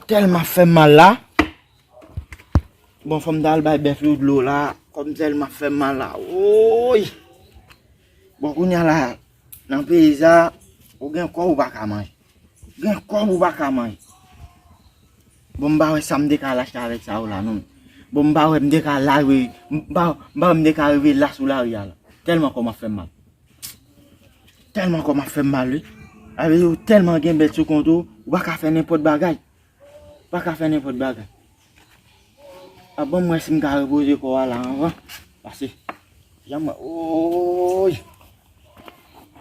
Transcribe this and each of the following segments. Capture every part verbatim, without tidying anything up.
tèlman ap fè m mal la. Bon, fò m ta al bay bèf yo dlo la. Kò m tèlman ap fè m mal la. Woy! Bon, kounye a la, nan peyi sa, ou gen kòb ou pa ka manje. Ou gen kòb ou pa ka manje. Bon, m pa wè sa m te ka al achte avèk sa yo la, non. Bon, m pa wè m te ka al, m pa, m pa wè m te ka rive la sou lari a la. Tèlman kò m ap fè m mal. Tèlman kò m ap fè m mal, wi. Sa vle di ou tèlman gen bèt sou kont ou, ou pa ka fè nenpòt bagay. Ou pa ka fè nenpòt bagay. A bon, m wè si m ka repoze kò a la anvan. Pase. Jan mwen, oy.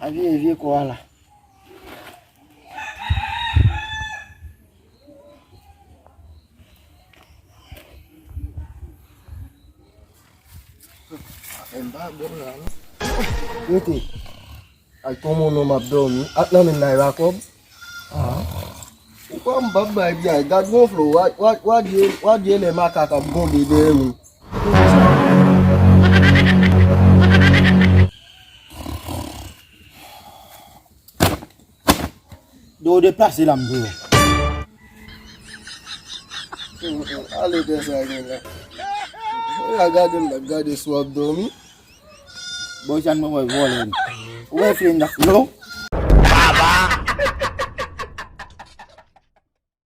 A vye, vye kò a la. Afè m pa bon la, non. Rete. Ak ton mono m ap dòmi. Ak nan men n la, e pa kòb. Ah. Ou kwè m p ap bay biyay? Gad gonfle w. Wa, wa, wa di, wa di e lè makak ap gwonde dèyè nou. Do w deplase la, m di w. Ale dè sa gen la. A gade l, l ap gade si w ap dòmi. Bon, jan mwen wè vòlè wi. Ou wè fren nan lo.